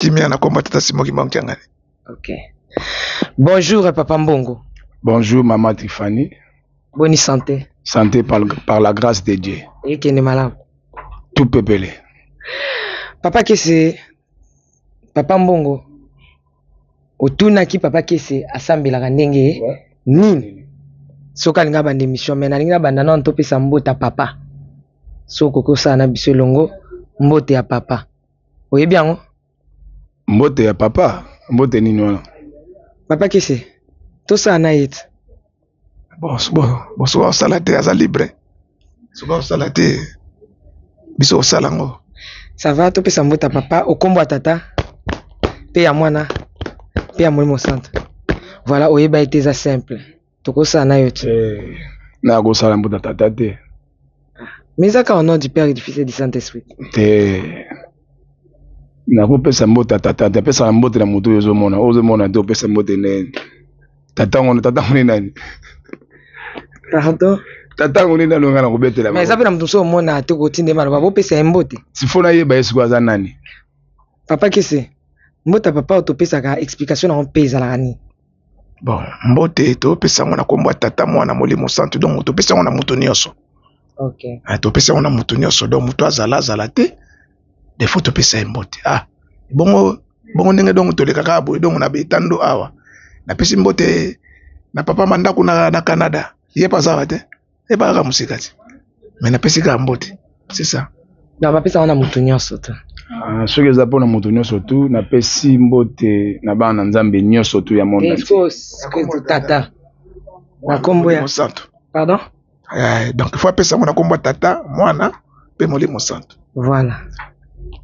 Kimia na kombo tata Simon Kimbangu Kiangani. Ok. Bonjour papa Mbongo. Bonjour maman Tiffany. Bonne santé. Santé par la grâce de Dieu. Ekende malamu. Tout pepele. Papa Kese, papa Mbongo, otunaki papa Kese asambelaka ndenge ouais. nini? Soki alingi abanda émission mais nalingi nabanda nano topesa mbota papa. Soki okoki osala na biso elongo mbote ya papa. Oyebi yango? Mbote ya papa? Mbote nini wana? Papa Kese, tosala na ye te. Bon, bon, bon, soki osala te aza libre. Soki osala te biso osala yango. Ça va, topesa mbote ya papa, okombo ya tata, pe ya mwana, pe ya Molimo Santo. Voilà, oyeba ete eza simple. Tokosala na yo te. Eh, nakosala mbote ya tata te. Mais eza kaka au nom du Père et du Fils et du Saint-Esprit. Te. Nakopesa mbote ya tata te, apesaka mbote na moto oyo ozomona, oyo ozomona te opesa mbote nde tata ngo, tata ngo nde nani? Pardon? Tata ngo nde nani oyo ngai nakobetela? Mais eza mpe na moto mosusu omona te kotinda ye maloba bopesa ye mbote. Sifo nayeba ye sikoyo aza nani? Papa Kese, mbote ya papa oyo topesaka explication nango mpe ezalaka nini? Bon, mbote topesa yango na kombo ya tata mwana molimo santu, donc topesa yango na moto nyonso. Okay. Ah, topesa yango na moto nyonso, donc moto azala azala te, des fois topesa ye mbote. Ah, bongo bongo ndenge donc tolekaka boye donc na betando awa. Napesi mbote na papa Mandaku na Canada. Ye pa aza te. Ye pa kaka mosika te. Mais napesi kaka mbote. C'est ça. Donc bapesa yango na moto nyonso te. Ah, soki eza mpona moto nyonso tu, napesi mbote na bana na Nzambe nyonso tu ya monde entier. Tata na kombo ya Santo. Pardon? Donc il faut apesa yango na kombo ya tata, mwana pe molimo santo. Voilà.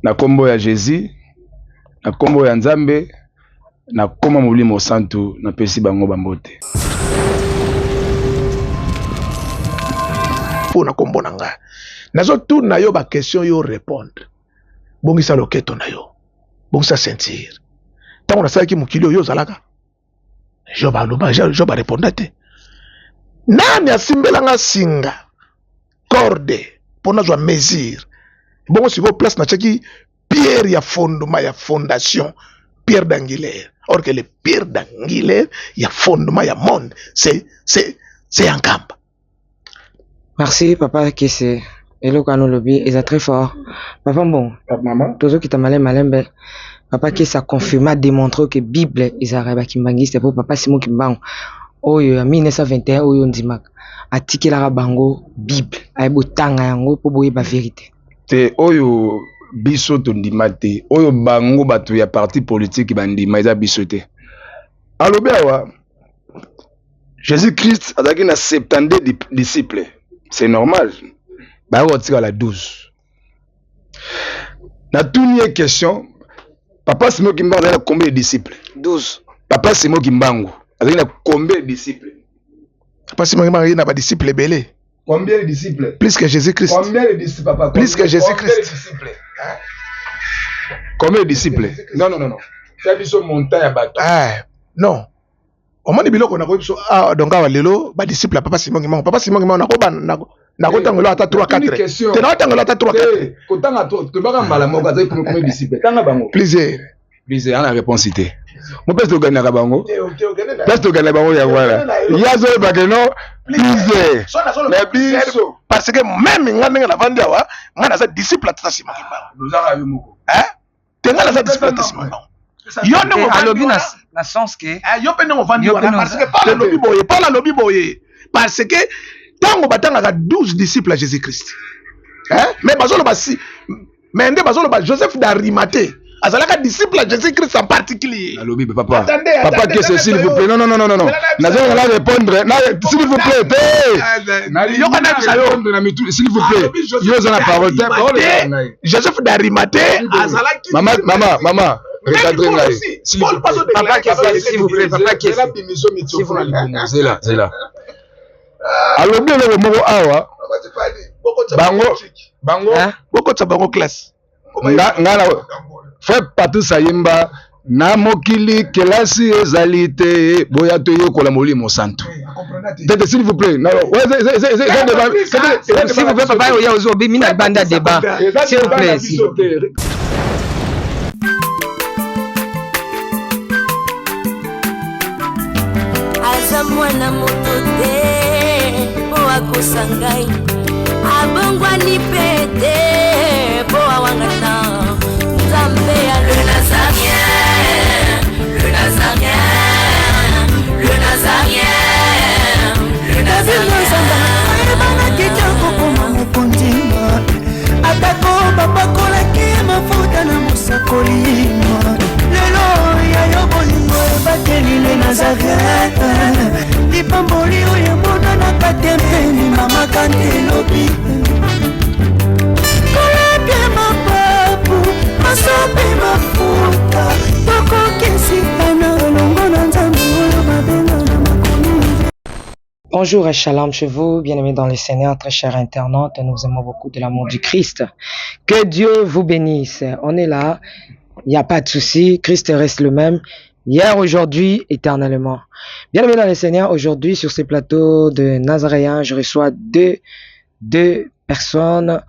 Na kombo ya Jésus, na kombo ya Nzambe, na kombo ya molimo santo, napesi bango bambote. Mpo na kombo na ngai. Nazotuna yo ba question yo répondre. Bongisa loketo na yo. Bongisa ceinture. Tango nasalaki mokili oyo ozalaka. Job aloba, Job areponda te. Nani asimbela nga singa corde mpo nazwa mesure? Bongo sikoyo place natiaki pierre ya fondement ya fondation, pierre d'angulaire. Or que le pierre d'angulaire ya fondement ya monde, c'est Nkamba. Merci papa Kese. Eloko wana olobi eza très fort. Papa Mbongo, mama, tozokita malembe malembe. Papa Kese a confirmé, a démontré que Bible ezalaka ya ba kimbanguiste po papa Simon Kimbangu oyo ya 1921 oyo ndimaka atikelaka bango Bible, aye botanga yango po boyeba vérité. Te oyo biso tondima te, oyo bango bato ya parti politique bandima eza biso te. Alobi awa Jésus-Christ azalaki na 72 disciples, c'est normal. Ba kotikala 12. Natuni ye question, Papa Simon Kimbangu azalaki na combien de disciples? 12. Papa Simon Kimbangu azalaki na combien de disciples? Papa Simon Kimbangu azalaki na ba disciples ebele. Combien de disciples? Plus que Jésus-Christ. Combien de disciples, papa? Plus que Jésus-Christ. Combien de disciples? Hein? Combien de disciples? Non, non, non, non. T'as vu ce montant ya bato. Eh, non. Omoni biloko na koyebiso, ah, donc awa lelo ba disciples ya Papa Simon Kimbangu. Papa Simon Kimbangu nakoba nakotangelo ata 3 4. Te nakotangelo ata 3 4. Kotanga to tobaka mbala moko azali combien de disciples? Tanga bango. Plusieurs. Plusieurs ana réponse te. Mo place toganaka bango. Place toganaka bango ya wana. Ya zo ba que non plusieurs. Mais biso parce que même nga ndenge navandi awa nga naza disciple ya Tata Simon Kimbangu. Lozaka yo moko. Hein? Te nga naza disciple ya Tata Simon Kimbangu. Yo ndenge ovandi alobi wana, na sens que yo mpe ndenge ovandi Yo mpe wana, ndenge parce que Paul alobi boye, Paul alobi boye, parce que tango batangaka 12 disciples ya Jésus-Christ. Hein? Mais bazoloba si, mais nde bazoloba Joseph d'Arimathée azalaka disciple ya Jésus-Christ en particulier. Alobi papa. Attendez, Papa attendez, Kese, s'il vous plaît. Non, non, non, non, non, non. Zela Nazo la répondre. Na, s'il vous plaît. Te. Yoka na bisa yo. Répondre na mitu, s'il vous plaît. Alobi Joseph Yo za na parole te. Parole d'Arimathée. na ngai. Joseph d'Arimathée azalaki Mama, mama, mama. Même Recadre Paul ngai. aussi. S'il vous Paul plaît. pazo Papa déclarer Kese, qu'il s'il vous plaît, papa Kese. Zela bimiso mitio S'il vous na plaît. libumu. Zela, zela. Alobi eloko moko awa. Bango, bango. Hein? Bokotisa bango classe. Nga, nga na, Frère Patrice Ayemba, na mokili kelasi ezali te, boya toyekola molimo santo. Tete, s'il vous plaît. Non, ouais, eza débat, eza S'il vous plaît, papa, oya ozo bimi na banda débat. Eza S'il vous débat plaît, na s'il biso vous plaît. te. Mwana moto te mpo akosa ngai, abongwani mpe te mpo awangana Nzambe ya le Nazarien, le Nazarien, le Nazarien, le Nazarien. Ayebanaki te kokoma mokonzi, atako bapakolaki mafuta na mosakoli. Lelo ya yo bolingo ebateli le Nazareth, lipamboli oyo emonanaka te mpe limamaka nde elobi kolapia mapapu masopi mafuta tokokisitana elongo na Nzambe oyo babenga na makomi. Bonjour et shalom chez vous, bien-aimés dans le Seigneur, très chers internautes, nous vous aimons beaucoup de l'amour du Christ. Que Dieu vous bénisse. On est là, il n'y a pas de souci, Christ reste le même, hier, aujourd'hui, éternellement. Bien-aimés dans le Seigneur, aujourd'hui, sur ce plateau de Nazaréen, je reçois deux personnes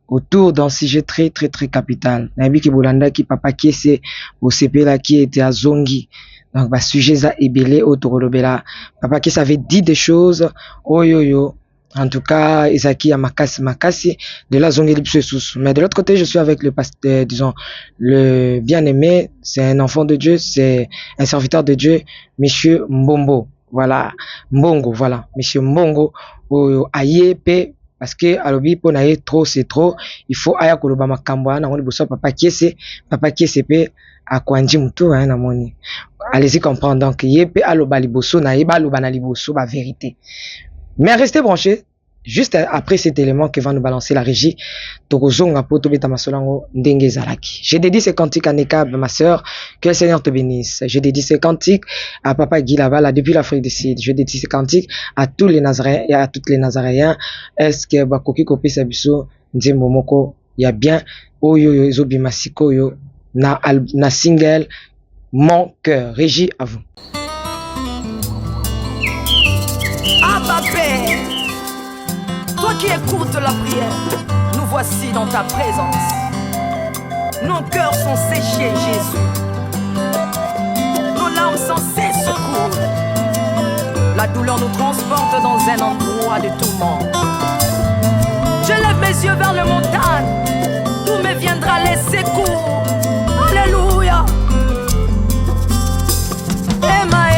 autour d'un sujet très, très, très capital. Nayebi ke bolandaki Papa Kiese, bosepelaki ete azongi. Donc, ba sujet eza ebele oyo tokolobela. Papa Kiese avait dit des choses, oyo yo, en tout cas, ezalaki ya makasi makasi, de là azongeli biso lisusu. Mais de l'autre côté, je suis avec le pasteur, disons, le bien-aimé, c'est un enfant de Dieu, c'est un serviteur de Dieu, Monsieur Mbombo. Voilà, Mbongo, voilà, Monsieur Mbongo, oyo aye pe, parce que alobi mpo na ye trop c'est trop, il faut aya koloba makambo wana nango liboso ya Papa Kiese. Papa Kiese pe akwandi mutu, hein, namoni. Allez-y comprendre. Donc, ye pe aloba liboso na ye, baloba na liboso ba vérité. Mais restez branchés. Juste après cet élément que va nous balancer la régie, tokozonga po tobeta masolo yango ndenge ezalaki. Je dédie ce cantique à Nekab, ma sœur, que le Seigneur te bénisse. Je dédie ce cantique à Papa Guy Lavala depuis l'Afrique du Sud. Je dédie ce cantique à tous les Nazaréens et à toutes les Nazaréens. Est-ce que bakoki kopesa biso nzembo moko ya bien oyo oyo ezobima sikoyo na single Mon cœur? Régie, à vous. Abba Père, toi qui écoutes la prière, nous voici dans ta présence. Nos cœurs sont séchés, Jésus. Nos larmes sans cesse coulent. La douleur nous transporte dans un endroit de tourment. Je lève mes yeux vers les montagnes, d'où me viendra les secours. Alléluia. Ema e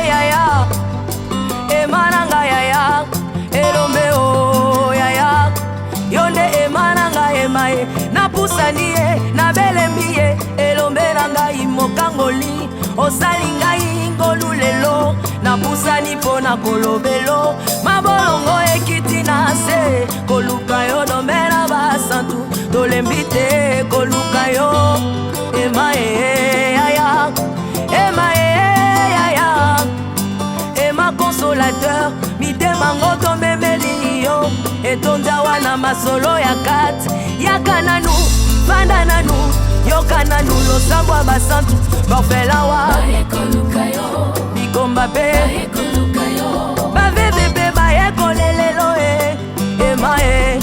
yaya, ema nanga yaya, elombe o yaya, yo nde ema nanga ema e, napusani ye, nabelembi ye, elombe na ngai mokangoli, osali ngai ngolu lelo, napusani mpo na kolobelo, mabolongo ekiti na se, koluka yo domela basantu, tolembi te koluka yo, ema e yaya, ema e yaya, ema consolateur, mitema ngo tomemeli yo, etonda wana masolo ya kati, yaka nanu, vanda nanu, yoka nanu losambo ya basantu, bafelawa bikomba mpe baveve mpe bayekolelelo e ema e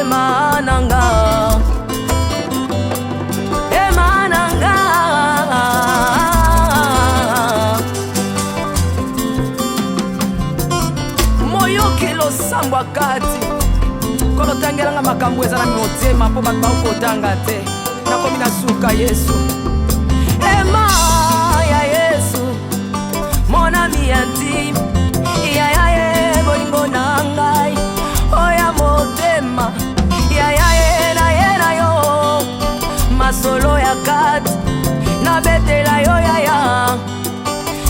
ema nanga ema nanga. Moyoki losambo akati kolo tangelanga makambo eza na motema mpo bato bakotanga te, nakomi na suka. Yesu ema ya Yesu, mon ami intime, yaya ye bolingo na ngai oya motema, yaya ye na ye na yo masolo ya kati nabetela yo yaya,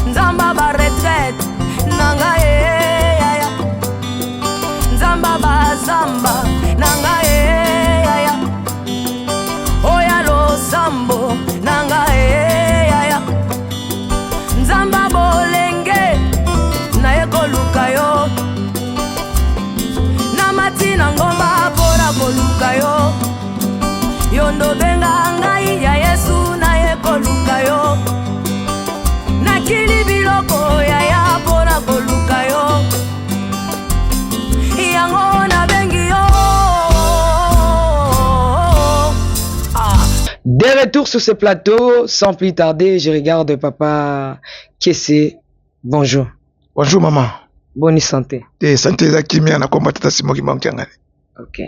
Nzamba ba retraite na ngai ye yaya, Nzamba bazamba na ngai ye yaya, oya losambo na ngai ye yaya, Nzamba bolenge naye koluka yo, na mati na ngomba mpona koluka yo, yo ndobenga ngai ya Yesu, naye koluka yo, nakili biloko yaya mpona koluka yo, yango nabengi yo. Ah. De retour sur ce plateau, sans plus tarder, je regarde Papa Kessé. Bonjour. Bonjour maman. Boni santé? Te, santé eza kimia na kombo tata Simon Kimbangu Kiangani. Ok.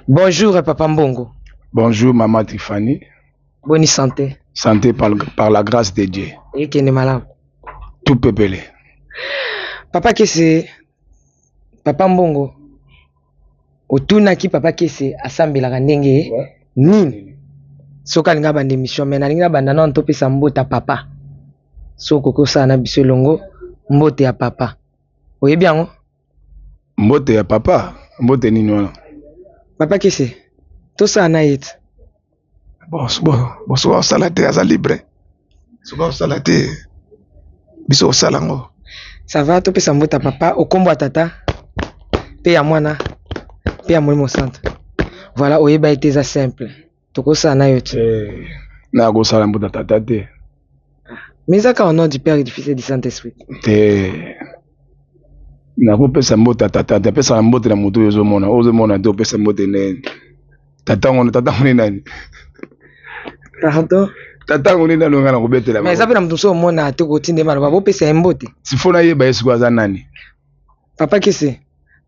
Bonjour papa Mbongo. Bonjour maman Tiffany. Boni santé? Santé par la grâce de Dieu. Ekende malamu. Tout pepele. Papa Kese, papa Mbongo, otunaki papa Kese asambelaka ndenge nini? Soki alingi abanda émission, mais nalingi nabanda nano topesa mbota papa. Soki okoki osala na biso elongo mbote ya papa. Oyebi yango? Mbote ya papa? Mbote nini wana? Papa Kese, tosala na ye te. Bon, bon, bon, soki osala te aza libre. Soki osala te biso osala yango. Ça va, topesa mbote ya papa, okombo ya tata, pe ya mwana, pe ya Molimo Santo. Voilà, oyeba ete eza simple. Tokosala na yo te. Eh, na kosala mbote ya tata te. Mais eza kaka au nom du Père et du Fils et du Saint-Esprit. Te. Nakopesa mbote ya tata te, apesaka mbote na moto oyo ozomona, oyo ozomona te opesa mbote nde tata ngo, tata ngo ni nani? Pardon? Tata ngo ni nani oyo nga nakobetela? Mais eza pe na moto mosusu omona te kotinda ye maloba bopesa ye mbote. Sifo nayeba ye sikoyo aza nani? Papa Kese,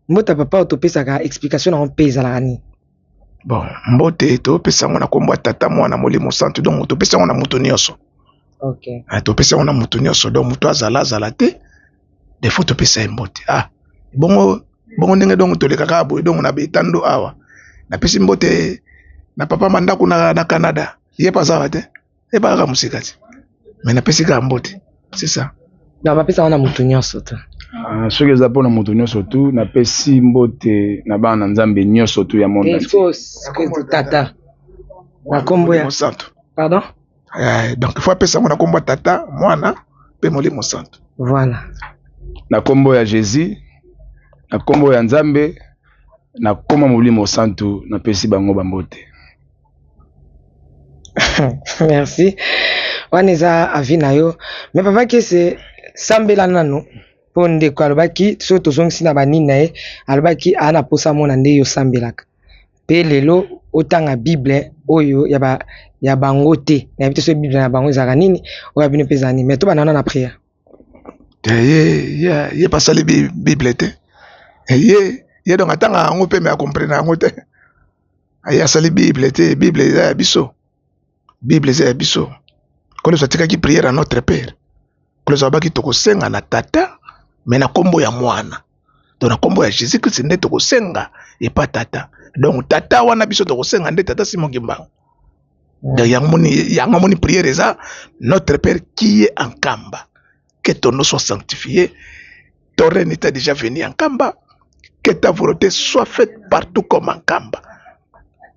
mbote ya papa oyo topesaka explication nango mpe ezalaka nini? Bon, mbote topesa yango na kombo ya tata, mwana, molimo santu, donc topesa yango na moto nyonso. Okay. Ah, topesa yango na moto nyonso, donc moto azala azala te, des fois topesa ye mbote. Ah, bongo bongo ndenge donc tolekaka boye donc na betando awa. Napesi mbote na papa Mandaku na Canada. Ye pa aza te. Ye pa kaka mosika te. Mais napesi kaka mbote. C'est ça. Donc bapesa wana moto nyonso te. Ah, soki eza mpona moto nyonso tu, napesi mbote na bana na Nzambe nyonso tu ya monde entier. Tata. Na kombo ya Santo. Pardon? Donc il faut apesa yango na kombo ya tata, mwana pe molimo santo. Voilà. Na kombo ya Jésus, na kombo ya Nzambe, na kombo molimo santo, napesi bango bambote. Merci. Wana eza avis na yo. Mais papa Kese, sambela nanu po ndeko alobaki soki tozongisi na banini na ye, alobaki aa na posa mona nde yo sambelaka. Pe lelo otanga Bible oyo ya ba ya bango te. Nayebi te soki Bible na bango ezalaka nini, oyo ya bino pe ezalaka nini. Mais tobanda wana na prière. Te, ye, ye, ye pasali Bible te. Ye, ye donc atanga yango pe mais a comprendre yango te. Ye asali Bible te, Bible eza ya biso. Bible eza ya biso. Nkolo Yesu atikaki prière à notre Père. Nkolo Yesu alobaki tokosenga na Tata mais na kombo ya Mwana. Donc na kombo ya Jésus-Christ nde tokosenga epa Tata. Donc Tata wana biso tokosenga nde Tata Simon Kimbangu. Donc yango moni prière eza notre Père qui est en Nkamba, que ton nom soit sanctifié, ton règne est déjà venu en Nkamba, que ta volonté soit faite partout comme en Nkamba.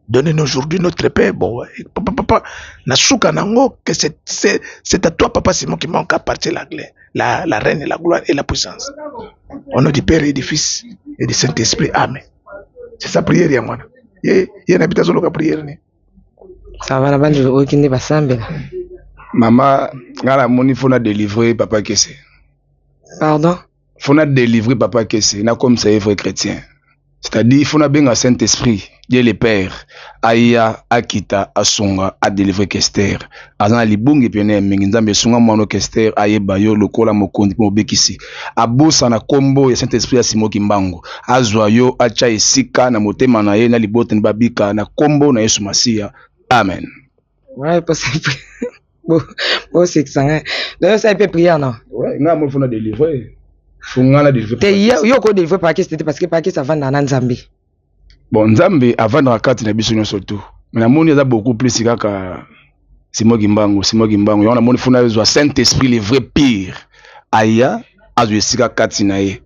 Donnez-nous aujourd'hui notre paix. Bon, ouais. Papa, papa, na suka nango, que c'est à toi, papa Simon, qui manque à partir la clé, la reine, la gloire et la puissance. Au nom du Père et du Fils et du Saint-Esprit. Amen. C'est sa prière, ya mwana. Ye, ye na bita zoloka prière ni. Ça va, na bandi oki nde basambela. Mama, nga na moni faut na délivrer papa Kese. Pardon? Faut na délivrer papa Kese, na comme ça vrai chrétien. C'est-à-dire faut na benga Saint-Esprit, Dieu le Père, aya akita asunga a délivrer Kester. Azana libungi pene mingi Nzambe sunga mwana Kester ayeba yo lokola mokonzi po mobikisi. Abosa na kombo ya Saint-Esprit ya Simon Kimbangu. Azwa yo acha esika na motema na ye na libote na babika na kombo na Yesu Masiya. Amen. Ouais, parce que bon, bon, c'est que ça, hein. D'ailleurs, ça, il peut prier, non? Ouais, nga, moi, faut na délivrer. Faut nga na délivrer. Te, yo, yo, ko délivrer par qui c'était parce que par qui ça va dans Nzambe. Bon, Nzambe avant na kati na biso nyonso tout. Mais na moni eza beaucoup plus kaka Simon Kimbangu, Simon Kimbangu. Yango na moni faut na zwa Saint-Esprit le vrai pire. Aya azwa esika kati na ye.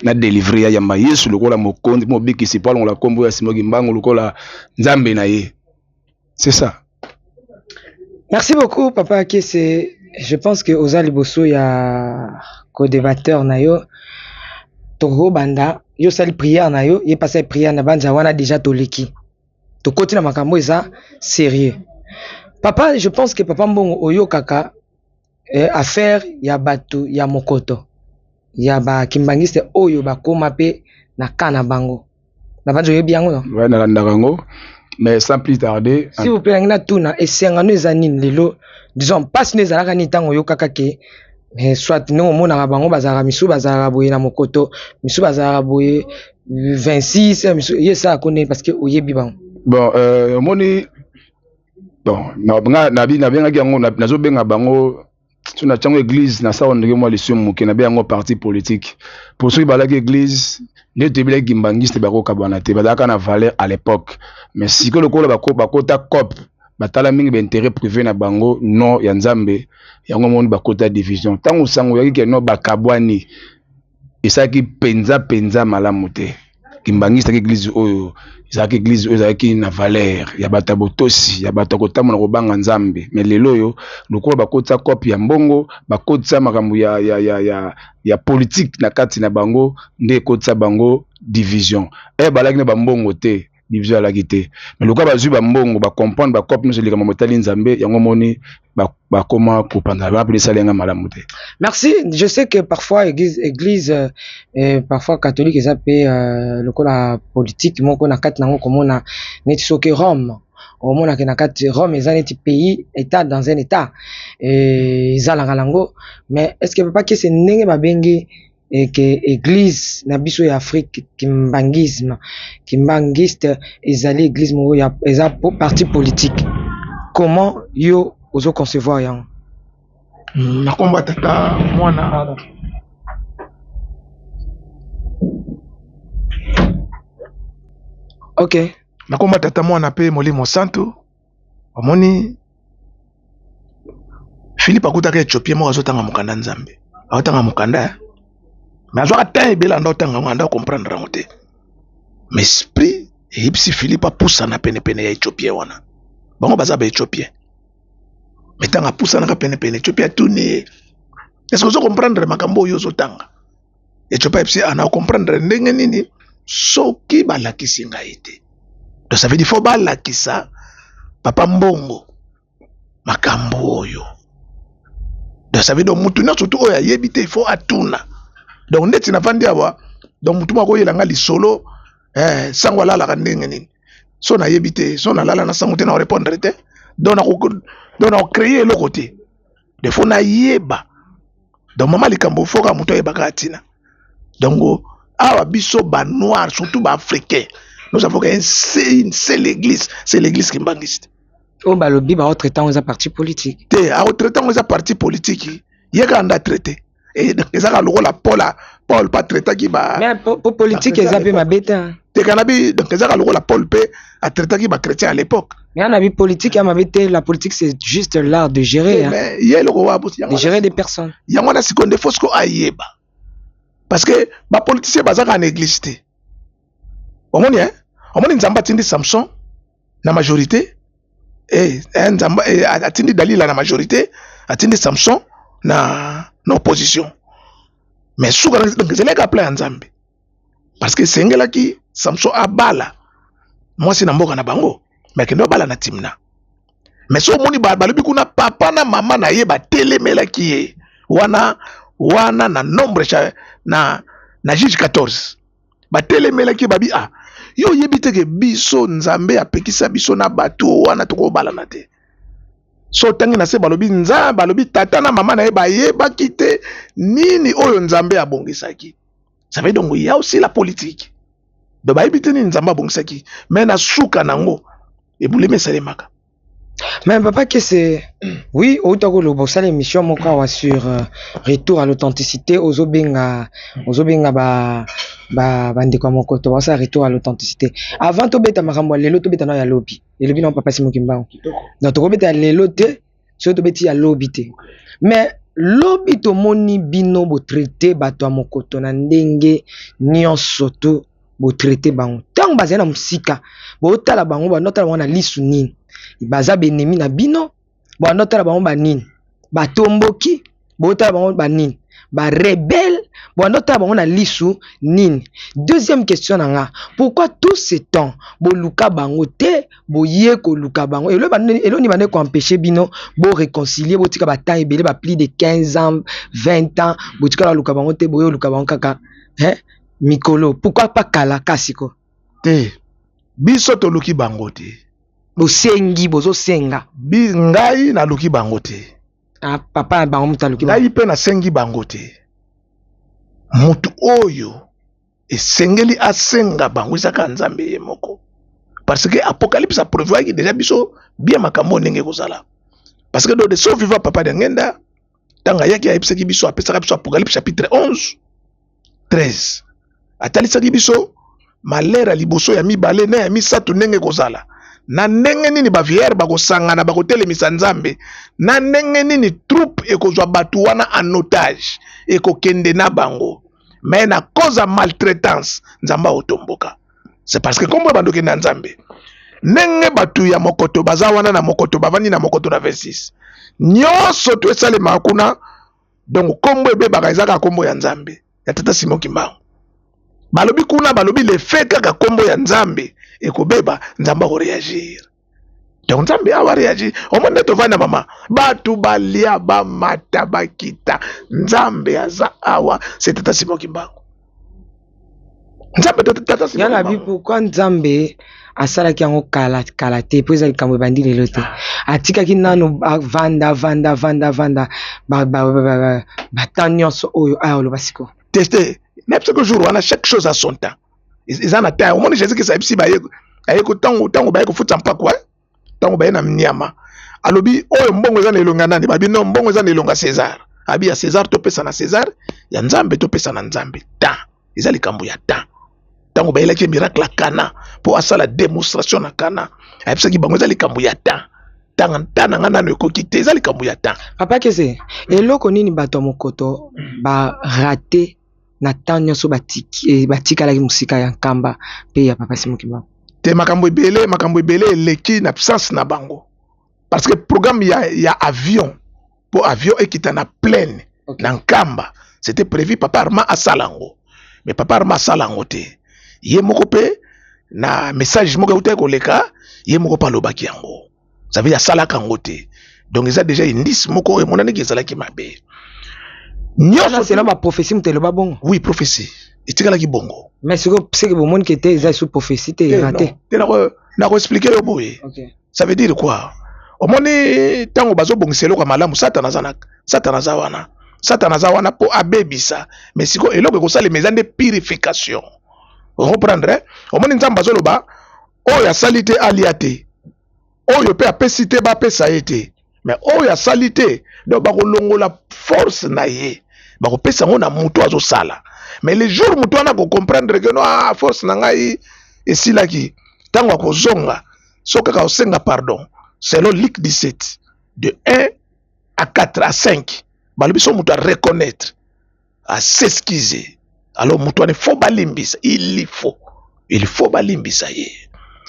Na délivrer ya yamba Yesu lokola mokonzi mobikisi po alongola kombo ya Simon Kimbangu lokola Nzambe na ye. C'est ça. Merci beaucoup papa Kese. Je pense que oza liboso ya co-débatteur na yo. Tokobanda yo sali prière na yo, ye pasa prière na banza wana déjà toleki. Tokoti na makambo eza sérieux. Papa, je pense que papa Mbongo oyokaka affaire ya bato ya mokoto ya ba kimbangiste oyo bakoma pe na ka na bango. Na banza oyebi yango non? Ouais, nalandaka yango. Mais sans plus tarder, s'il vous plaît, ngina tuna esengano eza nini lelo? Disons passe ne ezalaka nini tango oyokaka ke Mais soit ndenge omonaka bango bazalaka misusu bazalaka boye na mokoto, misusu bazalaka boye 26, misusu ye esalaka ndenge parce que oyebi bango. Bon, omoni, bon, nabengaki yango, nazobenga bango so na ntango église nasala ndenge mwa lisumu moke, nabenga yango parti politique. Po soki balaki église nde toyebelaki kimbangiste, bakokabwana te, bazalaka na valeur à l'époque. Mais sikoyo lokola bakota cope, batala mingi baintérêt privé na bango, non ya Nzambe, yango moni bakota division. Ntango sango oyaki ke no bakabwani, esalaki mpenza mpenza malamu te. Kimbangiste ezalaki église oyo, ezalaki église oyo ezalaki na valeur ya bato ya botosi, ya bato ya kotambola kobanga Nzambe. Mais lelo oyo, lokola bakotisa cope ya mbongo, bakotisa makambo ya politique na kati na bango, nde ekotisa bango division. E balaki na bambongo te, division alaki te. Mais lokola bazwi bambongo, bacomprendre bacope nyonso, likambo motali Nzambe, yango moni bakoma kopanzana. Bana mpe esali yanga malamu te. Merci. Je sais que parfois église, parfois catholique eza mpe lokola politique moko na kati nango. Komona neti soki Rome, omonaka na kati Rome eza neti pays, état dans un état, ezalaka nango. Mais est ce que papa Kese, ndenge babengi ke église na biso ya Afrique kimbangisme, kimbangiste, ezali église moko ya eza parti politique, comment yo ozo concevoir yango? Na nkombo ya Tata, Mwana. Na nkombo ya Tata, Mwana mpe Molimo Santu. Omoni, Philippe akutaka Éthiopien moko azotanga mokanda Nzambe, azotanga mokanda, mais azwaka temps ebele anda otanga yango, anda comprendre yango te. Mais esprit eyebisi Philippe apusana penepene ya Éthiopien wana. Bango baza baéthiopien. Mais ntango apusanaka penepene, Éthiopien atuni ye: "Est ce que ozo comprendre makambo oyo ozotanga?" Éthiopien ayebisi: "Ana comprendre ndenge nini soki balakisi ngai te?" Donc ça veut dire faut balakisa papa Mbongo makambo oyo. Donc ça veut dire mutu nyonso tu oyo ayebi te, il faut atuna. Donc neti navandi awa, donc mutu moko akoyela nga lisolo, sango alalaka ndenge nini, so nayebi te, so nalala na sango te, na répondre te. Donc nakocréer eloko te, de faut nayeba. Donc mama, likambo foka moto ayebaka atina. Donc awa biso banoir, surtout baafricain, nous avons une seule église, c'est l'église kimbangiste. Oyo balobi baotraite yango eza parti politique. Te, aotraite yango eza parti politique, ye kaka nde atraite. Ezaka lokola Paul mpe atraitaki ba Mais po politique eza mpe mabe te. Te, kana bi, donc ezaka lokola Paul mpe atraitaki bachrétien à l'époque. Mais ana bi politique ya mabe te, la politique, c'est juste l'art de gérer, hein. Mais ye eloko wa de gérer des personnes. Yango wana sikoyo nde faut siko ayeba, parce que bapoliticien bazaka na église te. Omoni, hein? Omoni, Nzambe atindi Samson na majorité, Nzambe atindi Dalila na majorité, atindi Samson na opposition. Mais suka ezalaki plan ya Nzambe, parce que esengelaki Samson abala mwasi na mboka na bango, mais akende abala na Timna. Mais so omoni, balobi kuna papa na mama na ye batelemelaki ye wana wana na Nombre, na Juge 14, batelemelaki ye, babi: "Ah, yo oyebi te ke biso Nzambe apekisa biso na bato wana tokobalana te?" So otangi na se, balobi Nzambe, balobi tata na mama na ye bayebaki te nini oyo Nzambe abongisaki. Ça veut donc ya aussi la politique. Donc bayebi te nini Nzambe abongisaki, mais na suka nango ebulemi esalemaka. Mais papa Kese, oui, outa koloba osala émission moko awa sur retour à l'authenticité, ozobenga ba bandeko ya mokoto basala retour à l'authenticité. Avant tobeta makambo ya lelo, tobeta nao ya lobi. Elobi nao papa Simo Kimbangu. Donc tokobeta ya lelo te soki tobeti ya lobi te. Mais lobi tomoni bino botraite bato ya mokoto na ndenge nyonso to botraite bango. Ntango bazali na mosika, botala bango, bandotala bango na lisu nini? Baza benemi na bino? Bandotala bango banini? Batomboki? Botala bango banini? Barebele? Bandotala bango na lisu nini? Deuxième question na nga: pourquoi tout ce temps boluka bango te? Boye koluka bango, eloni bande koempêche bino boréconcilie, botika batemps ebele, ba plus de 15 ans, 20 ans, botikala koluka bango te, boye oluka bango kaka, hein? Mikolo, pourquoi pas kala kasiko? Te, biso toluki bango te. Bosengi, bozosenga. Ngai naluki bango te. Ah, papa na bango moto aluki. Ngai mpe nasengi bango te. Motu oyo esengeli asenga bango eza kaka Nzambe ye moko. Parce que Apocalypse a prévoyaki déjà biso bien makambo ndenge ekozala. Parce que de son vivant papa Diangenda ntango ayaki ayebisaki biso, apesaka biso Apocalypse chapitre 11 13, atalisaki biso malheur ya liboso, ya mibale na ya misato ndenge ekozala, na ndenge nini bavieillard bakosangana, bakotelemisa Nzambe, na ndenge nini troupe ekozwa bato wana en otage, ekokende na bango, mais na cause ya maltraitance Nzambe akotomboka. C'est parce que kombo ya bandoki na Nzambe, ndenge bato ya mokoto baza wana na mokoto, bavandi na mokoto na 26, nyonso to esalemaka kuna. Donc kombo ebebaka eza kaka kombo ya Nzambe ya tata Simon Kimbangu. Balobi kuna, balobi le fait kaka kombo ya Nzambe ekobeba, Nzambe akoreagir. Donc Nzambe awa réagir. Omoni nde tovanda mama, bato balia, bamata, bakita, Nzambe aza awa, c'est tata Simon Kimbangu. Nzambe tata Simon Yana bi Kimbangu. Pourquoi Nzambe asalaki yango kala kala te? Mpo eza likambo ebandi lelo te. Atikaki nano avanda, avanda, avanda, avanda batemps nyonso oyo aya oloba sikoyo. Teste nayebisa que jour wana, chaque chose a son temps. Eza na temps. Omoni Jésus Christ ayebisi baye, aye ko ntango baye kofuta mpako, eh? Ntango baye na nyama, alobi oyo mbongo eza na elonga nani? Babi no, mbongo eza na elonga César. Abi ya César topesa na César, ya Nzambe topesa na Nzambe. Temps eza likambo ya temps. Ntango bayelaki miracle ya Kana mpo asala démonstration na Kana, ayebisaki bango eza likambo ya temps. Tanga ntan na nga nano ekoki te, eza likambo ya temps. Papa Kese, eloko nini bato ya mokoto barate na temps nyonso batikalaki mosika ya Nkamba mpe ya papa Simon Kimbangu? Te, makambo ebele, makambo ebele eleki na absence na bango, parce que programme ya avion, mpo avion ekita na plaine na Nkamba, c'était prévu papa Armand asala yango, mais papa Armand asala yango te. Ye moko mpe na message moko eutaki koleka, ye moko mpe alobaki yango, ça veut dire asalaka yango te. Donc eza déjà indice moko oyo emonanaki ezalaki mabe. Nyonso sena baprophétie, moto eloba bongo. Oui, prophétie etikalaki bongo. Mais sikoyo seke bomoni ke te, eza esu prophétie te, erate. Te, nakoexpliquer yo boye. Ça veut dire quoi? Omoni ntango bazobongisa eloko ya malamu, Satana aza na, Satana aza wana, Satana aza wana mpo abebisa. Mais sikoyo eloko ekosalema eza nde purification, reprendre, eh? Omoni Nzambe azoloba oyo asali te alia te, oyo mpe apesi te bapesa ye te. Mais oyo asali te, donc bakolongola force na ye, bakopesa yango na moto azosala. Mais le jour moto wana akocomprendre ke no, ah, force na ngai esilaki, ntango akozonga, so kaka osenga pardon, selon Luc 17 de 1 à 4 à 5, balobi so moto areconnaître, as'excuse, alors moto wana faut balimbisa, il faut balimbisa ye.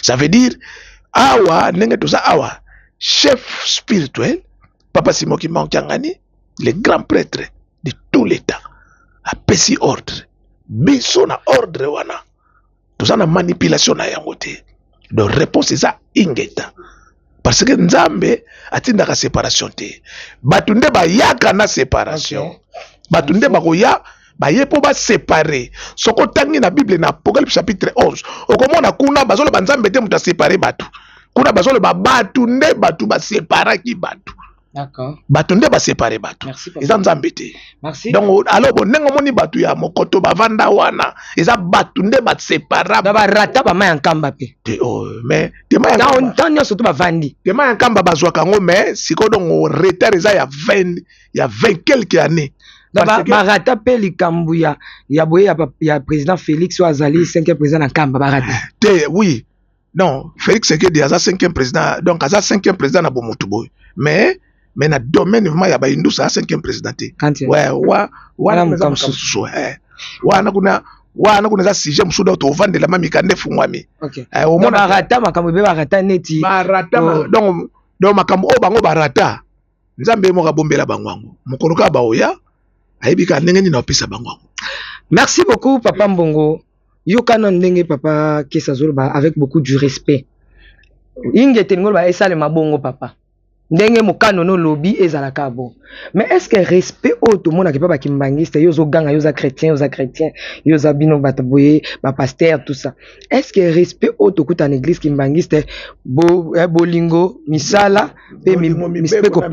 Ça veut dire awa ndenge toza awa, chef spirituel papa Simon Kimbangu Kiangani, le grand prêtre de tout l'état, apesi ordre. Biso na ordre wana toza na manipulation na yango te. Donc réponse eza ingeta, parce que Nzambe atindaka séparation te. Bato nde bayaka na séparation. Bato nde bakoya, baye mpo basépare. Soki otangi na Bible na Apocalypse chapitre 11, okomona kuna bazoloba Nzambe te moto asépare bato. Kuna bazoloba bato nde, bato baseparaki bato. Bato nde basépare bato, eza Nzambe te. Donc alors bo ndenge omoni bato ya mokoto bavanda wana, eza bato nde basepara. Barata bama ya Nkamba mpe. Te, oh, mais tema ya ntan nyonso to bavandi. Tema ya Nkamba bazwaka yango, mais sikoyo donc retard eza ya 20, ya 20 quelque année. Barata mpe likambo ya boye ya président Félix oyo azali cinquième président na Nkamba, barata. Te, oui, non, Félix Tshisekedi aza cinquième président, donc aza cinquième président na bomotu boye, mais na domaine vraiment ya bahindusa aza cinquième président te. Ouais, wa wana mosusu, wana kuna eza sujet mosusu. Donc tovandela ma mikanda efungwami. Omona barata makambo ebe, barata neti. Barata, donc makambo oyo bango barata, Nzambe ye moko abombela bango yango. Mokolo kaka baoya, ayebi kaka ndenge nini apesa bango yango. Merci beaucoup, papa Mbongo. Yoka na ndenge papa Kesa azoloba avec beaucoup du respect. Ingete elingi oloba esalema bongo, papa, ndenge mokano no olobi ezalaka bon. Mais est ce que respect oyo tomonaka epa bakimbangiste, yo ozoganga, yo oza chrétien, yo oza chrétien, yo oza bino bato boye, bapasteur, tout ça, est ce que respect oyo tokuta na église kimbangiste, bolingo, misala mpe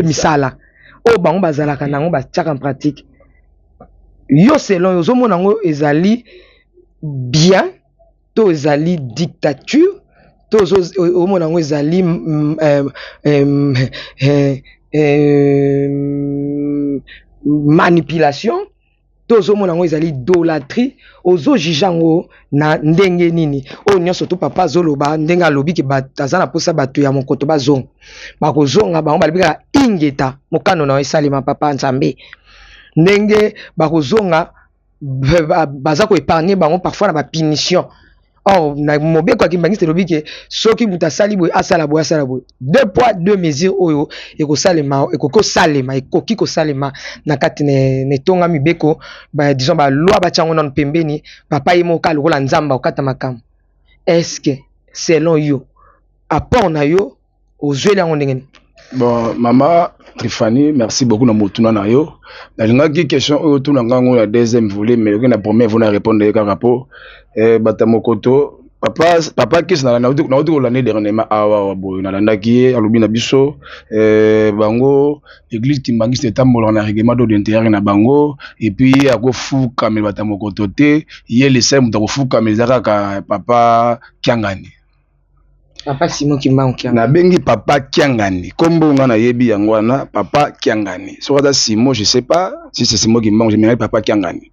misala? Oyo bango bazalaka na yango batiaka en pratique. Yo selon yo ozomona yango ezali bien to ezali dictature to omona yango ezali manipulation to ozomona yango ezali idolatrie? Ozo juge yango na ndenge nini? Oyo nyonso to papa azoloba ndenge alobi ke aza na mposa bato ya mokoto bazonga, bakozonga. Bango balobi kaka ingeta, mokano na yo esalema papa Nzambe. Ndenge bakozonga, baza koépargner bango parfois na bapunition. Or na mobeko ya kimbangiste elobi ke soki moto asali boye, asala boye, asala boye. Deux poids deux mesures oyo ekosalema, ekoki kosalema, ekoki kosalema na kati na etonga mibeko ba, disons baloi batia yango nano pembeni. Papa ye moko lokola Nzambe akokata makambo. Est ce que selon yo, apport na yo, ozweli yango ndenge nini? Bon, mama Trifani, merci beaucoup na motuna na yo. Nalingaki question oyo otuna ngango na deuxième volet, mais oki na première volet na répondre ye kaka po bato ya mokoto. Papa Kisi, nauti kolanda dernièrement awa boye, nalandaki ye alobi na biso bango église kimbangiste etambolaka na règlement d'ordre intérieur na bango, et puis ye akofukamela bato ya mokoto te. Ye lesai moto akofukamela eza kaka papa Kiangani. Papa Simon Kimbangu Kiangani. Nabengi papa Kiangani, kombo nga nayebi yango wana, papa Kiangani. Soki aza Simon, je sais pas si c'est Simon Kimbangu, je m'appelle papa Kiangani.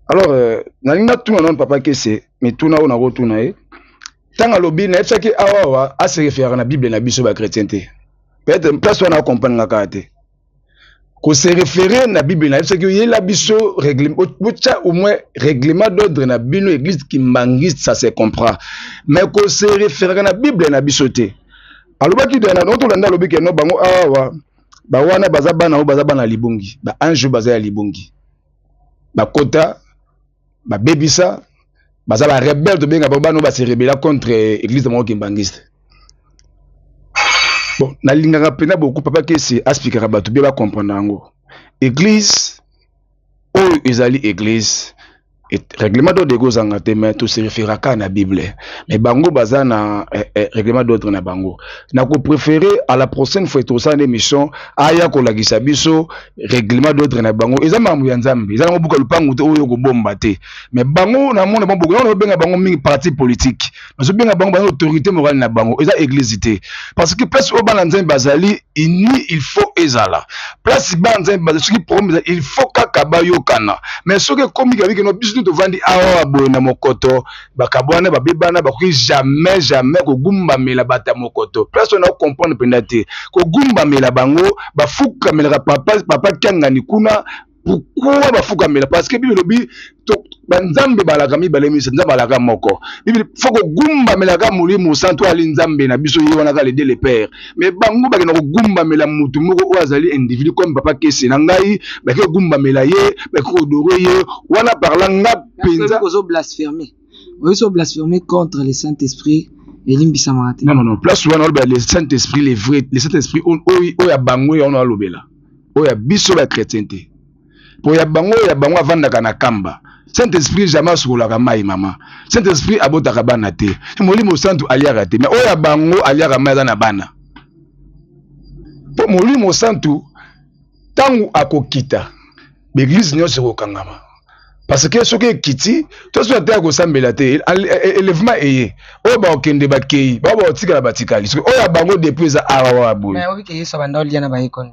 Alors nalingi natuna nano papa Kese mituna oyo nakotuna ye. Ntango alobi, nayebisaki awa awa ase référaka na Bible na biso bachrétien te. Peut-être place wana acomprendre nga kaka te. Kose référer na Bible, nayebisaki oyela biso botya au moins règlement d'ordre na bino église kimbangiste, ça se comprend, mais kose référaka na Bible na biso te. Alobaki tolanda, alobi ke no, bango awa bawana baza bana oyo baza bana libongi, baange baza ya libongi, bakota babebisa, baza barebelle, tobenga bango bana oyo base rebella contre église na bango kimbangiste. Bon, nalingaka mpena beaucoup papa Kesi aspikaka bato bie bacomprendre yango. Église oyo ezali église, règlement d'ordre ekozanga te, mais tose référaka na Bible. Mais bango baza na règlement d'ordre na bango. Nakopréféré à la prochaine fois tosala na émission, aya kolakisa biso règlement d'ordre na bango. Eza makambo ya Nzambe, eza nango buka lupangu te oyo kobomba te. Mais bango namona bango, obenga bango mingi parti politique, nazobenga bango baza autorité morale na bango, eza église te. Parce que place oyo bana Nzambe bazali uni, il faut ezala place bana Nzambe bazali. Soki problème ezali, il faut kaka bayokana. Mais soki ekomi kabi keno biso tovandi awa boye na mokoto, bakabwana, babebana, bakoki jamais jamais kogumbamela bato ya mokoto. Place oyo naocomprendre mpenza te, kogumbamela bango, bafukamelaka papa Kiangani kuna. Pourquoi bafukamela? Parce que Bible elobi banzambe balaka mibale misa, Nzambe alaka moko. Bible faut kogumbamelaka Molimo Santu, ali Nzambe na biso, ye wana kaka le Dieu le Père. Mais bango bakenda kogumbamela mutu moko oyo azali individu comme papa Kese na ngai, bake kogumbamela ye, bake koadorer ye wana. Parla nga mpenza. Ozo blasphémer, ozo blasphémer contre le Saint Esprit, elimbisamaka te. Non, non, non, place wana oloba le Saint Esprit, le vrai le Saint Esprit oyo ya bango wana alobela, oyo ya biso bachrétien te. Po ya bango, oyo ya bango avandaka na kamba. Saint Esprit jamais asukolaka mai, mama. Saint Esprit abotaka bana te, Molimo Santu aliaka te. Mais oyo ya bango aliaka mai, aza na bana. Mpo Molimo Santu ntango akokita, baeglise nyonso ekokangama, parce que soki ekiti to soki ate akosambela te, élèvement eye, oyo bakokende bakei, bao bakotikala batikali. Soki oyo ya bango depuis eza awa wa boye. Yesu abanda olia na bayekoli.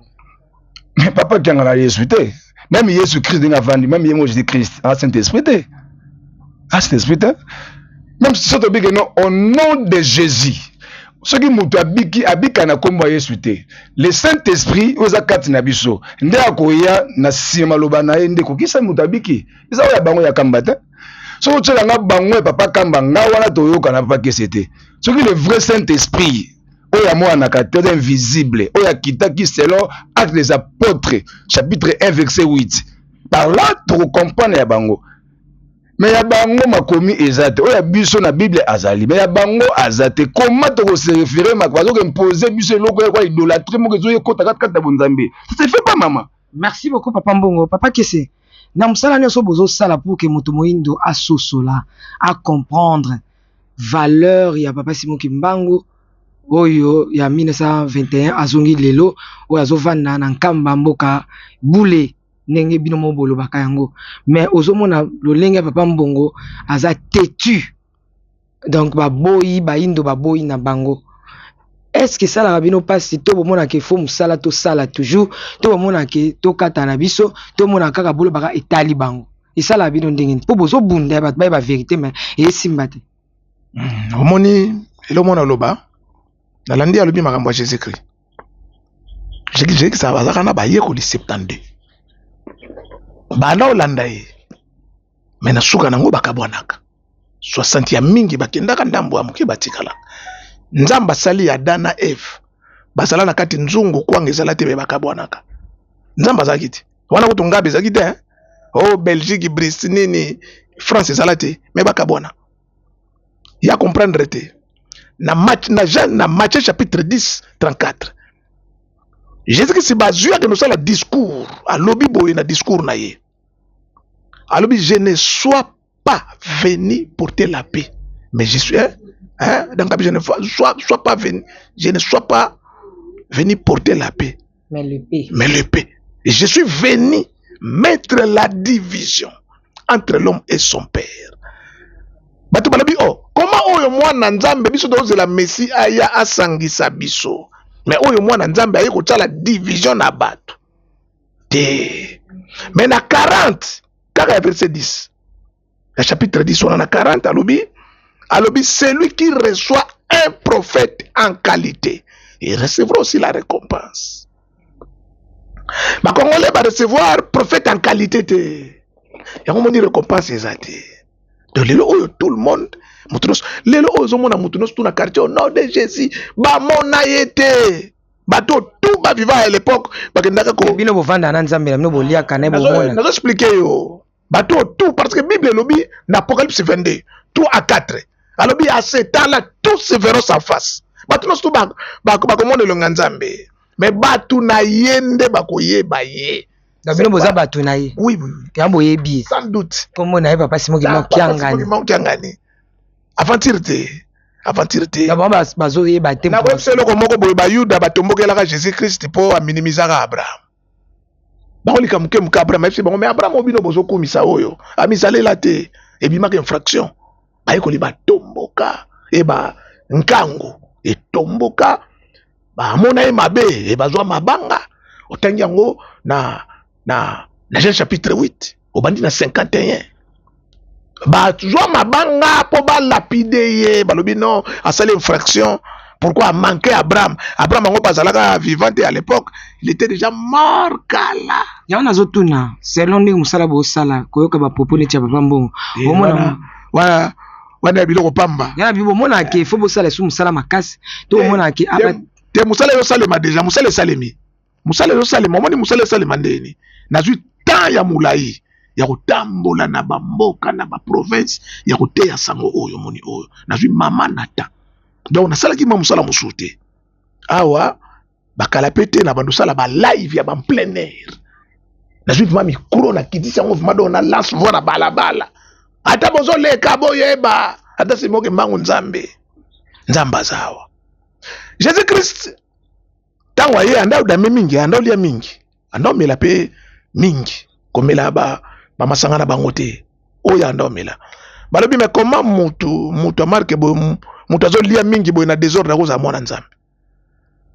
Mais papa Kianga na Yesu te, même Yesu Christ ndenge avandi, même ye mo Jésus Christ a Saint Esprit te, a Saint Esprit te. Même soki tobiki no au nom de Jésus, soki moto abiki, abika na nkombo ya Yesu te. Le Saint Esprit oyo eza kati na biso nde akoya na nsima, maloba na ye nde ekokisa moto abiki. Eza oyo ya bango ya kamba te. Soki otyelanga bango ya papa Kamba, nga wana toyoka na papa Kese te. Soki le vrai Saint Esprit oyo amonanaka te, oza invisible, oyo akitaki selon Acte des Apôtres chapitre 1 verset 8, par là tokocomprendre ya bango. Mais ya bango makomi eza te. Oyo ya biso na Bible azali, mais ya bango aza te. Comment tokose référer? Bazokoimpose biso eloko ya kwa idolâtrie moko ezoyekota kati kati ya bonzambe. Ça se fait pas, mama. Merci beaucoup, papa Mbongo. Papa Kese, na mosala nyonso bozosala pour ke moto moyindo asosola, acomprendre valeur ya papa Simon Kimbangu. Oyo ya 1921 azongi lelo oyo azovanda na Nkamba mboka bule ndenge bino moko bolobaka yango. Mais ozomona lolenge ya papa Mbongo aza têtu. Donc baboyi bayindo baboyi na bango. Est-ce que esalaka bino mpasi to bomonaka efo mosala tosala toujours to bomonaka tokata na biso tomona kaka bolobaka etali bango esalaka bino ndenge nini mpo bozobunda ya bato bayeba verité mais esimba te. Omoni eloko mwana oloba nalandi alobi makambo ya Jésus Christ. Jésus Christ azalaka na bayekoli 72 banda olanda ye me na suka nango bakabwanaka 60 ya mingi bakendaka ndambo ya moke batikalaka. Nzambe asali Adam na Eve bazala na kati nzungu kwanga ezala te me bakabwanaka. Nzambe azalaki te wana kutu ngabe ezalaki te hein? Oh Belgique Brice nini France ezala te me bakabwana. Ya comprendre te na match na Jean na Matthieu chapitre 10 34 Jésus Christ bazwi akende kosala discours alobi boye na discours na ye alobi je ne sois pas venu porter la paix mais je suis hein, hein donc je ne sois pas venu je ne sois pas venu porter la paix mais le paix mais le paix je suis venu mettre la division entre l'homme et son père. Bato balobi oh comment oyo mwana Nzambe biso tozela Messie aya asangisa biso mais oyo mwana Nzambe aye kotia division na bato te. Mais na 40 kaka ya verset 10 ya chapitre 10 wana na 40 alobi alobi celui qui reçoit un prophète en qualité il recevra aussi la récompense. Ba Congolais ba recevoir prophète en qualité te yango moni récompense eza te. Donc lelo oyo tout le monde moto nyonso lelo oyo ozomona moto nyonso tout na quartier au nom de Jésus bamona ye te. Bato tout ba vivant à l'époque bakendaka ko bino bovanda na Nzambe na bino boliaka na bomona. Nazo expliquer yo bato tout parce que Bible elobi na Apocalypse 22 3 à 4 alobi à ce temps-là tous se verront sans face. Bato nyonso tout bakomona elonga Nzambe mais bato na ye nde bakoyeba ye. Na bino boza bato na ye. Oui, oui, oui. Ya boyebi ye. Sans doute. Kombo na ye papa Simon Kimbangu Kiangani. Kimbangu Kiangani. Aventure te. Aventure te. Na bango bazoyeba te. Na koyebisa eloko moko boye Bayuda batombokelaka Jésus Christ mpo aminimisaka Abraham. Bakolika moke moke Abraham ayebisi bango mais Abraham oyo bino bozokumisa oyo amisalela te ebimaka infraction. Bayekoli batomboka e ba nkango etomboka bamona ye mabe e bazwa mabanga. Otangi yango na na na Jean chapitre 8 obandi na 51 bazwa mabanga po balapide ye balobi non asali infraction. Pourquoi manquer Abraham? Abraham yango bazalaka vivant à l'époque, il était déjà mort kala. Yango nazotuna selon ndenge mosala bosala koyoka ba propos neti ya papa Mbongo. Omona wana wana ya biloko pamba. Yana bibo omona ke faut bosala su mosala makasi to omona ke te mosala ezosalema déjà, mosala esalemi. Mosala ezosalema, omoni mosala esalema ndeni. Nazwi temps ya molai ya kotambola na bamboka na ba province ya koteya sango oyo omoni oyo. Nazwi mama na temps. Donc nasalaki mwa mosala mosusu te. Awa bakala pe te na bando sala ba live ya ba plein air. Nazwi vraiment micro na kitisi yango vraiment donc na lance voix na balabala. Ata bozoleka boyeba ata simoke mbangu Nzambe. Nzambe aza awa. Jésus Christ tango aye anda odame mingi, anda olia mingi, anda omela pe mingi, komela ba ba masanga na bango te. Oyo anda omela. Balobi mais comment mutu mutu amarke boye mutu azolia mingi boye na désordre akozala mwana Nzambe.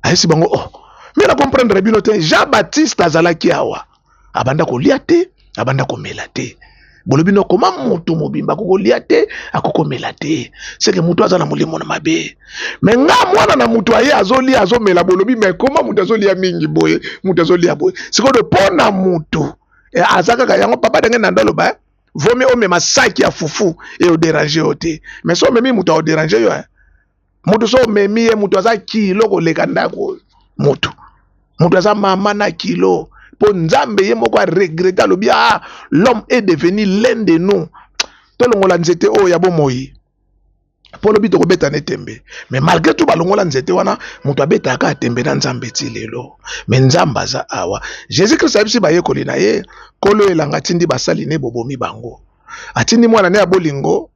Ayesi bango oh mais na comprendre bino te. Jean Baptiste azalaki awa abanda kolia te, abanda komela te. Bolobi no comment mutu mobimba akokolia te, akokomela te. C'est que mutu aza na molimo na mabe. Mais nga mwana na mutu aye azolia azomela, bolobi mais comment mutu azolia mingi boye, mutu azolia boye. Sikoyo pona mutu aza kaka yango papa ndenge na ndoloba vaut mieux omema saki ya fufu et odéranger yo te. Mais so omemi mutu aodéranger yo hein. Mutu so omemi ye mutu aza kilo koleka ndako mutu. Mutu aza mama na kilo. Po Nzambe ye moko a regretter alobi ah l'homme est devenu l'un de nous. Tolongola nzete oyo ya bomoi. Po lobi tokobeta ne tembe. Mais malgré tout balongola nzete wana mutu abetaka tembe na Nzambe ti lelo. Mais Nzambe aza awa. Jésus Christ ayebisi bayekoli na ye kolo elanga atindi basali ne bobomi bango. Atindi mwana ne ya bolingo.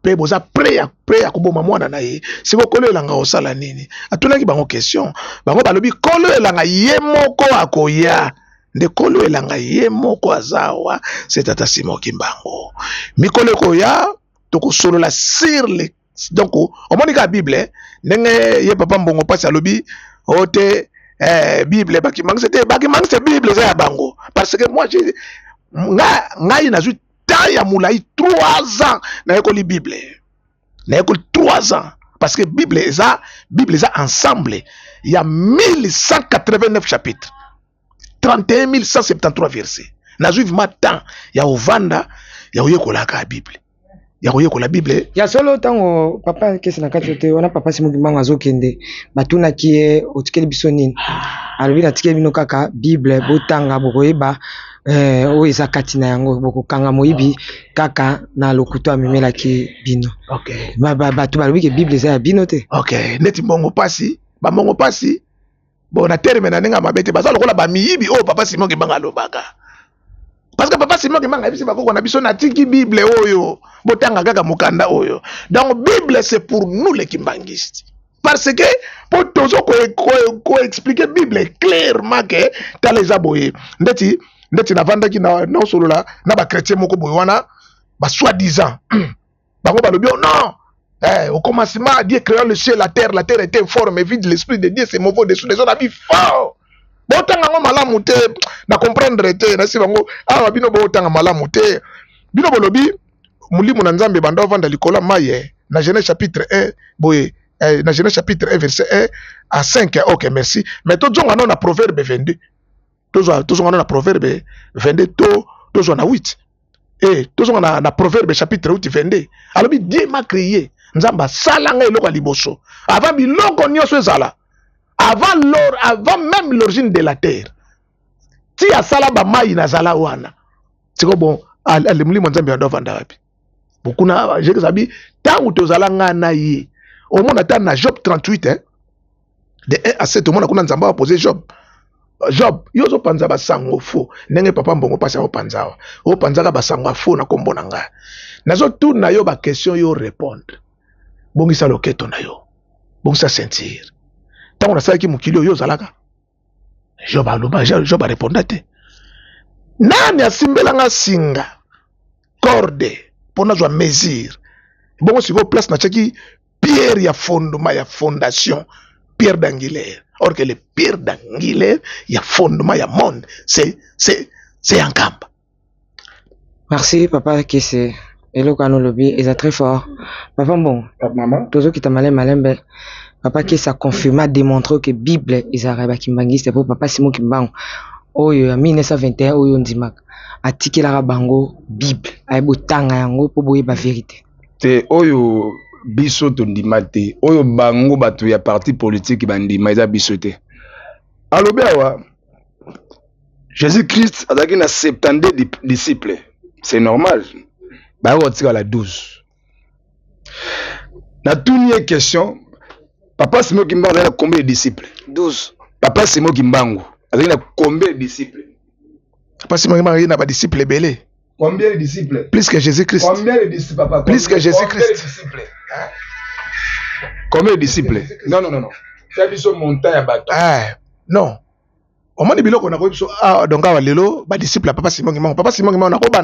Mpe boza prêt ya prêt ya koboma mwana na ye. Sikoyo kolo elanga kosala nini? Atunaki bango question. Bango balobi kolo elanga ye moko akoya. Nde kolo elanga ye moko aza awa, se tata Simon Kimbangu. Mikolo ekoya tokosolola sur le donc omoni kaka Bible ndenge ye papa Mbongo Pasi alobi o te eh, Bible bakimangise te, bakimangise Bible eza ya bango parce que moi j'ai nga ngai nazwi temps ya molai 3 ans nayekoli Bible, nayekoli 3 ans parce que Bible eza Bible eza ensemble ya 1189 chapitres 31173 versets. Nazwi vraiment temps ya kovanda ya koyekolaka Bible, ya koyekola Bible. Ya solo ntango papa kesi na kati te wana papa Simon Kimbangu azokende, batunaki ye otikeli biso nini? Alobi natikeli bino kaka Bible, botanga bokoyeba oyo eza kati na yango, bokokanga moyibi kaka na lokuta amemelaki bino. Okay. Bato balobi ke Bible eza ya bino te. Okay. Neti mbongo pasi, ba mbongo pasi bon na terme na ndenge ya mabe te, baza lokola ba miyibi oyo papa Simon Kimbangu alobaka. Parce que papa Simon Kimbangu ayebisi bakoko na biso natiki Bible oyo, botanga kaka mokanda oyo. Donc Bible c'est pour nous les kimbanguistes. Parce que po tozo ko expliquer Bible clairement que tala eza boye. Ndeti ndeti navandaki na naosolola na ba chrétien moko boye wana ba soi-disant bango balobi oh non eh, au commencement Dieu créa le ciel, la terre était informe et vide, l'esprit de Dieu se mouvait au-dessous des eaux. Nabi fort botanga yango malamu te, na comprendre te, nasi bango awa bino botanga malamu te, bino bolobi molimo na Nzambe banda ovanda likolo ya mai eh, na Genèse chapitre 1 boye eh, na Genèse chapitre 1 verset 1 à 5 eh, ok merci, mais tozonga no na Proverbe 22, tozwa tozonga no na Proverbe 22 to tozwa na 8 eh, tozonga na Proverbe chapitre 8 22 alobi Dieu m'a créé, Nzambe asala ngai eloko ya liboso avant biloko nyonso ezala, avant l'or, avant même l'origine de la terre, ti asala ba mai nazala wana. Siko bon molimo Nzambe ando avanda wapi? Bokuna Jésus abi tango tozala nga na ye, omona ata na Job 38 hein, de 1 à 7 omona kuna Nzambe a poser Job. Job, yo ozopanza basango faux ndenge papa Mbongo Pasi aopanza awa, opanzaka basango ya faux na kombo na ngai. Nazotuna yo ba question yo répondre. Bongisa loketo na yo, bongisa ceinture. Tango nasalaki mokili oyo ozalaka, Job aloba, Job areponda te. Nani asimbelanga singa corde mpo nazwa mesure? Bongo sikoyo place natiaki pierre ya fondement ya fondation, pierre d'angulaire. Or que le pierre d'angulaire ya fondement ya monde c'est c'est c'est Nkamba. Merci papa Kese, eloko wana olobi eza très fort. Papa Mbongo, mama, tozokita malembe malembe. Papa Kese a confirmé, a démontré que Bible ezalaka ya bakimbangiste po papa Simon Kimbangu oyo ya 1921 oyo ndimaka atikelaka bango Bible, ayebi botanga yango po boyeba vérité. Te oyo biso tondima te, oyo bango bato ya parti politique bandima eza biso te. Alobi awa Jésus-Christ azalaki na 72 disciples, c'est normal, bayaki kotikala 12. Natuni ye question, papa Simon Kimbangu azalaki na combien de disciples? 12. Papa Simon Kimbangu azalaki na combien de disciples? Papa Simon Kimbangu azalaki na ba disciples ebele. Combien de disciples? Plus que Jésus-Christ. Combien de disciples, papa? Plus que Jésus-Christ. Combien de disciples? Hein? Combien de disciples? Non, non, non, non. Tia biso montant ya bato. Eh, non. Omoni biloko na koyebiso ah donc awa lelo ba disciples ya papa Simon Kimbangu. Papa Simon Kimbangu nakoba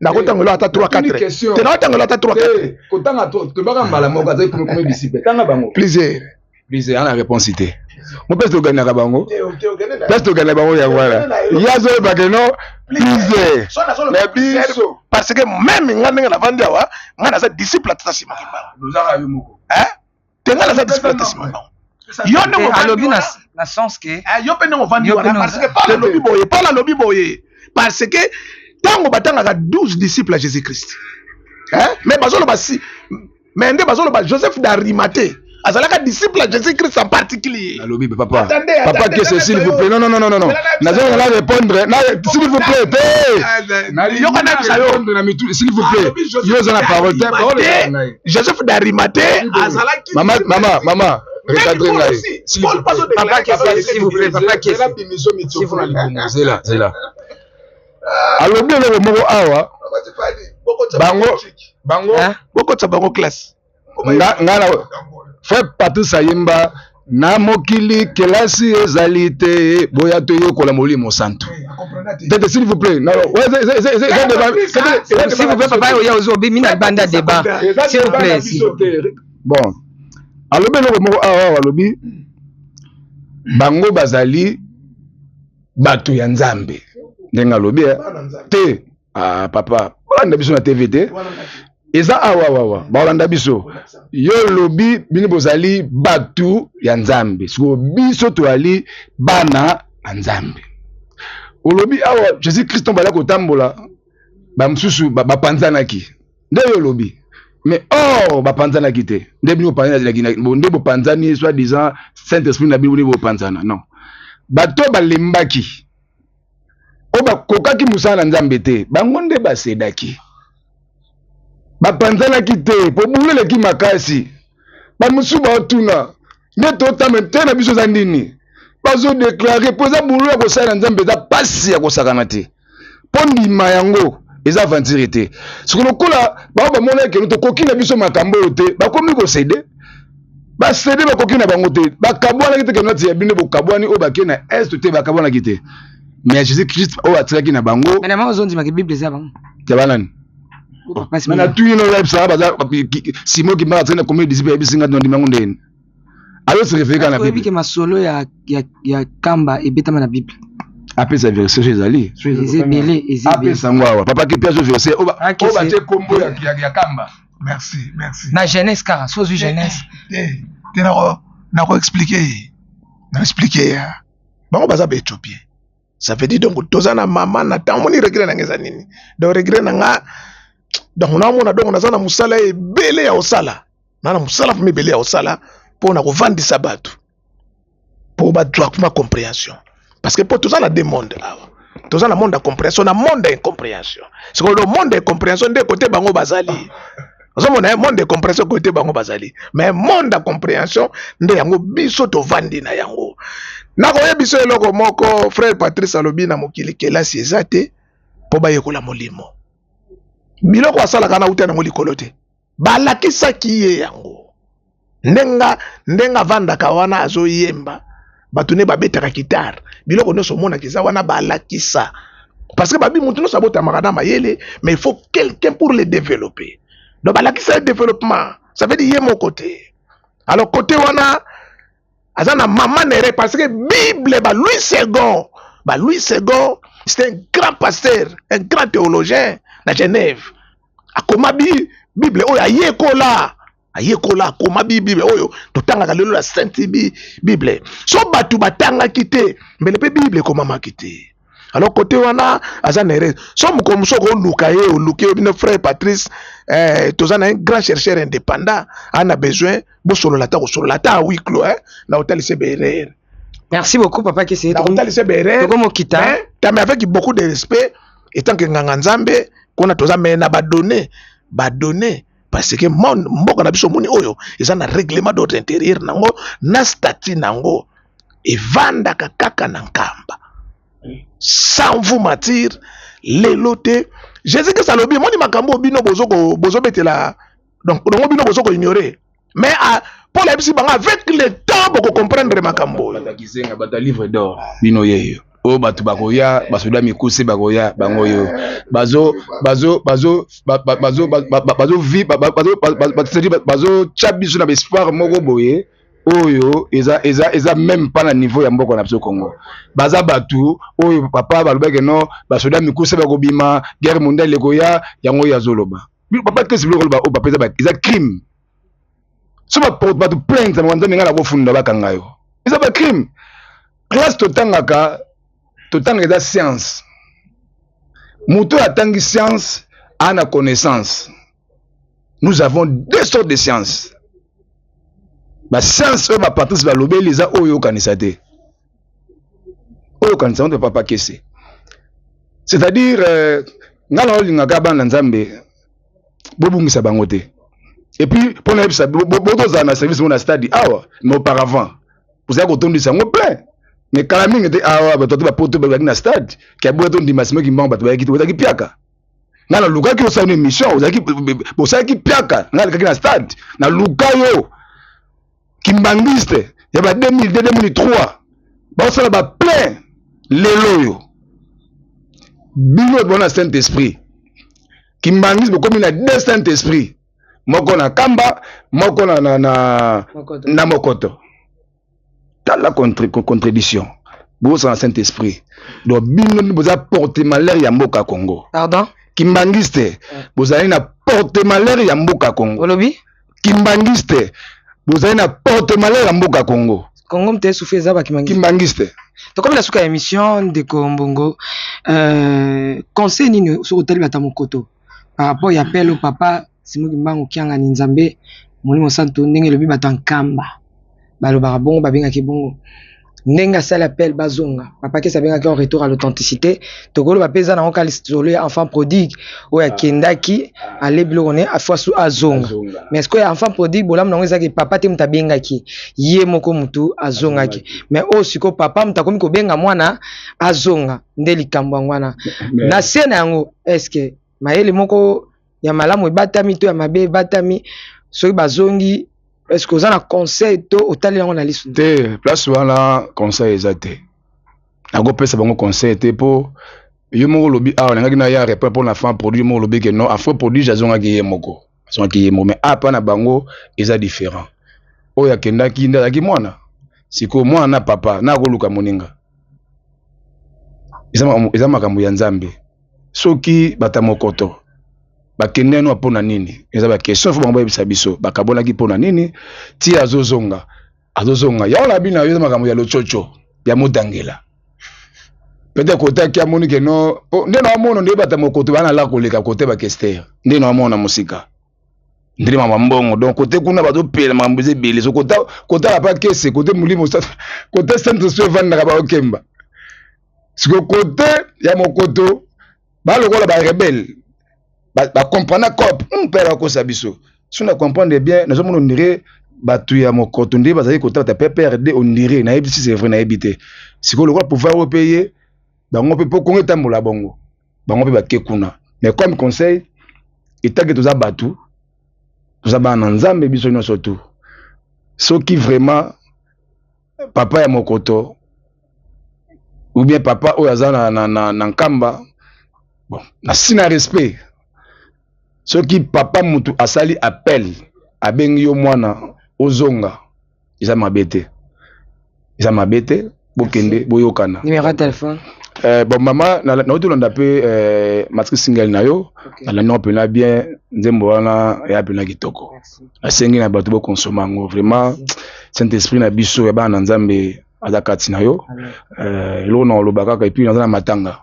nakotangelo ata 3 4. Te nakotangelo ata 3 4. Kotanga to tobaka mbala moko azali combien de disciples? Tanga bango. Plusieurs. Plusieurs ana réponse te. Mo place toganaka bango. Place toganaka bango ya wana. Ya zo ba que non plusieurs. Mais biso parce que même nga ndenge navandi awa nga naza disciple ya tata Simon Kimbangu. Lozaka yo moko. Hein? Te nga naza disciple ya tata Simon Kimbangu. Yo ndenge ovandi alobi wana, na sens que eh, yo pe ndenge ovandi Yo wana, pe parce na- que Paul alobi boye, Paul alobi boye parce que tango batangaka 12 disciples ya Jésus-Christ. Hein? Mais bazoloba si mais nde bazoloba Joseph d'Arimathée azalaka disciple ya Jésus-Christ en particulier. Alobi papa. Attendez, Papa attendez, Kese, s'il vous plaît. Non, non, non, non, non, non. Nazo na répondre. Na, s'il vous plaît. Te. Yoka na bisa yo. Répondre na mitu, s'il vous plaît. Yo za na parole te. Parole eza na ye. Joseph d'Arimathée azalaki Mama, mama, mama. Recadre Paul ngai. aussi. S'il vous Paul plaît. pazo Papa déclarer Kese, s'il vous plaît, papa Kese. Zela bimiso mitsofu na libumu. Zela, zela. Alobi eloko moko awa. Bango bango bokotisa bango classe. Nga nga na frère Patrice ayemba na mokili kelasi ezali te, boya toyekola molimo santu. Tete, s'il vous plaît. S'il vous plaît, papa, oya ozobi mina banda débat. S'il vous plaît. Bon, alobi eloko moko awa, alobi bango bazali bato ya Nzambe, ndenge alobi te. Ah, papa, balanda biso na TV te, eza awa awa balanda biso. Yo lobi bino bozali bato ya Nzambe, sikoyo biso toyali bana ya Nzambe. Olobi awa Jésus Christ bala kotambola, bamosusu bapanzanaki, nde yo olobi, mais or bapanzanaki te, nde bino nde bopanzani, soit disant Saint Esprit na bino nde bopanzana. Non, bato balembaki oyo bakokaki mosala na Nzambe te, bango nde basedaki, bapanzanaki te, po bulu eleki makasi. Bamosusu baotuna nde totama te na biso eza nini, bazodeklare po eza bulu ya kosala na Nzambe, eza pasi ya kosakana te, mpo ndima yango eza aventure te. Soki lokola bao bamona ekeno tokoki na biso makambo oyo te, bakomi kosede, basede, bakoki na bango te, bakabwanaki te. Keno nati ya bino bokabwani oyo bakei na est te, bakabwanaki te, mais Jésus Christ oyo atikaki na bango. Mais na ozondimaka Bible eza bango ya banani? Mais na tuyi no oyebisaka baza Simon Kimbangu atikaki na combien de disciples? Ayebisi nga ndima yango ndeni azo se référer kaka na Bible. Ke masolo ya Kamba ebetama na Bible. Apesa verset so ezali. Eza ebele, eza ebele. Apesa yango awa, papa Kepi azo verset oyo batie kombo ya Kamba. Merci, merci. Na Genèse kaka, so ozwi Genèse. Te, te, nako expliquer ye, na expliquer ye. Bango baza baéthiopien, ça veut dire donc toza na mama na ntango moni. Regret nanga eza nini? Donc regret na nga, donc naomona, donc naza na mosala ebele ya kosala, na mosala vraiment ebele ya kosala mpo na kovandisa bato mpo bazwa kuma compréhension, parce que mpo toza na deux monde awa: toza na monde ya compréhension, na monde ya incompréhension. Sikoyo le monde ya incompréhension nde kote bango bazali, ozomona ye, monde ya compréhension kote bango bazali, mais monde ya compréhension nde yango biso tovandi na yango. Nakoyebi biso eloko moko, frère Patrice alobi na mokili kelasi eza te mpo bayekola molimo. Biloko asalaka na uta nango likolo te, balakisaki ye yango. Ndenga ndenge avandaka wana, azoyemba, bato nde babetaka guitare, biloko nyonso omonaka eza wana, balakisa. Parce que babi motu nyonso abotamaka na mayele, mais il faut quelqu'un pour le développer. Donc balakisa ye développement, ça veut dire ye moko te. Alors côté wana aza na mama nere, parce que Bible ba Louis Segond, ba Louis Segond, c'est un grand pasteur, un grand théologien na Genève. Akoma bi Bible oyo ayekola, ayekola, akoma bi Bible oyo totangaka lelo, la Sainte bi Bible. So bato batangaki te, mbele mpe Bible ekomamaki te. Alors côté wana aza na erreur. So mokolo mosusu okoluka ye, oluki ye bino frère Patrice, toza na un grand chercheur indépendant, ana besoin bosolola, ata kosolola ata à huis clos, na otalisa baerreur. Merci beaucoup, papa Kese. Na otalisa baerreur. Tokomokita. Mais avec beaucoup de respect, étant que nganga Nzambe kuna toza, mais na badonnées, badonnées, parce que monde, mboka na biso moni oyo eza na règlement d'ordre intérieur nango, na statut nango, evandaka kaka na Nkamba. Sans vous mentir, lelo te Jésus Christ alobi moni makambo oyo bino bozobetela, donc dongo bino bozo koignorer, mais Paul ayebisi bango: avec le temps bokocomprendre makambo oyo. Bato kizenga, bato ya livre d'or, bino yeyo oyo bato bakoya, basoda mikuse bakoya, bango oyo bazo bazo bazo bazo bazo vi bazo bazotya biso na baespoir moko boye oyo eza même pas na niveau ya mboka na biso Congo. Baza bato oyo papa balobaki no basoda mikuse bakobima, guerre mondiale ekoya. Yango oyo azoloba papa Kesi, biloko oloba oyo papa, eza crime. So bato plainte na Nzambe, ngai nakofunda, bakanga yo, eza bacrime. Classe totangaka, totangaka eza science. Moto oyo atangi science a na connaissance. Nous avons deux sortes de sciences. Bascience oyo bapatrice balobeli eza oyo okanisa te, oyo okanisa ngo papa Kese. C'est-à-dire ngai na olingaka bana Nzambe, bobungisa bango te. Et puis mpo nayebisa, botozala na service mo na stade awa, mais auparavant ozali kotondisa yango plein, mais kala mingi te awa bato te bapoto bazalaki na stade. Kiaboya tondima Simon Kimbangu, bato bayaki te, bozalaki piaka. Nga nalukaki osala émission, ozalaki bosalaki piaka, nga alekaki na stade, naluka yo kimbangiste ya ba 2002 2003 baosala ba plein lelo oyo bino bona Saint Esprit kimbangiste bokomi na deux Saint Esprit, moko na Kamba, moko na Mokoto. Na Mokoto. Tala contradiction, bozala Saint Esprit, donc bino nde boza porte malheur ya mboka Congo. Pardon? Kimbangiste, bozali na porte malheur ya mboka Congo. Olobi? Kimbangiste, bozali na porte malheur ya mboka Congo. Congo moto esufi eza bakimangi. Kimbangiste. Tokomi na suka ya émission. Ndeko Mbongo, conseil nini soki otali bato ya Mokoto par rapport ya appel oyo papa Simon Kimbangu Kiangani, Nzambe Molimo Santo, ndenge elobi bato ya Nkamba balobaka bongo, babengaki bongo, ndenge asali appel bazonga, papa Kesi abengaki en retour à l'authenticité, tokoloba mpe eza nango kaka lisolo ya enfant prodigue oyo akendaki ale biloko ne afasu azonga. Mais ce que ya enfant prodigue, bolamu nango ezaki papa te moto abengaki ye moko, motu azongaki. Mais oyo sikoyo papa moto akomi kobenga mwana azonga, nde likambo yango wana na se na yango. Est-ce mayele moko ya malamu ebatami to ya mabe ebatami soki bazongi? Est-ce que oza na conseil to otali yango na lisu? Te, place wana conseil eza te, nakopesa bango conseil te, mpo yo moko olobi awa nangaki na ya répondre mpo na enfant prodigue. Moko olobi ke non, enfant prodigue azongaki ye moko, azongaki ye moko, mais apa na bango eza différent. Oyo akendaki nde azalaki mwana, sikoyo mwana na papa na akoluka moninga, eza makambo ya Nzambe. Soki bato ya Mokoto bakende yano mpo na nini, eza baquestion fo bango bayebisa biso bakabonaki mpo na nini. Ti azozonga, azozonga yango na bino, eza makambo ya lotsotso ya motangela. Peut-être kotaki amoni ke no, po nde na amona nde bato ya Mokoto bana la koleka kote bakester, nde na amona mosika ndenge mama mbongo. Donc kote kuna bazopela makambo eza ebele. So kota kotala pa kese kote molimo, kote centre so evandaka baokemba. Siko kote ya Mokoto balokola barebele, bacomprendre cop mpe bakosa biso. So na comprendre bien, nazomona ondire bato ya Mokoto nde bazali kotala PPRD, ondire nayebi si c'est vrai, nayebi te. Sikoyo lokola pouvoir oyo mpe ye bango mpe mpo Kongo etambola bongo, bango mpe bake kuna. Mais comme conseil etake, toza bato, toza bana na Nzambe biso nyonso tu. Soki vraiment papa ya Mokoto ou bien papa oyo aza na Nkamba, bon, nasi na respect, soki papa mutu asali appel, abengi yo mwana ozonga, eza mabe te, eza mabe te, bokende boyokana. Numéro ya téléphone? Bon mama, nauti olanda mpe maxi single na yo. Nalandi yango mpena bien, nzembo wana eya mpena kitoko. Nasengi na bato bokonsoma yango vraiment. Saint Esprit na biso ya bana na Nzambe aza kati na yo. Eloko na koloba kaka, et puis naza na matanga,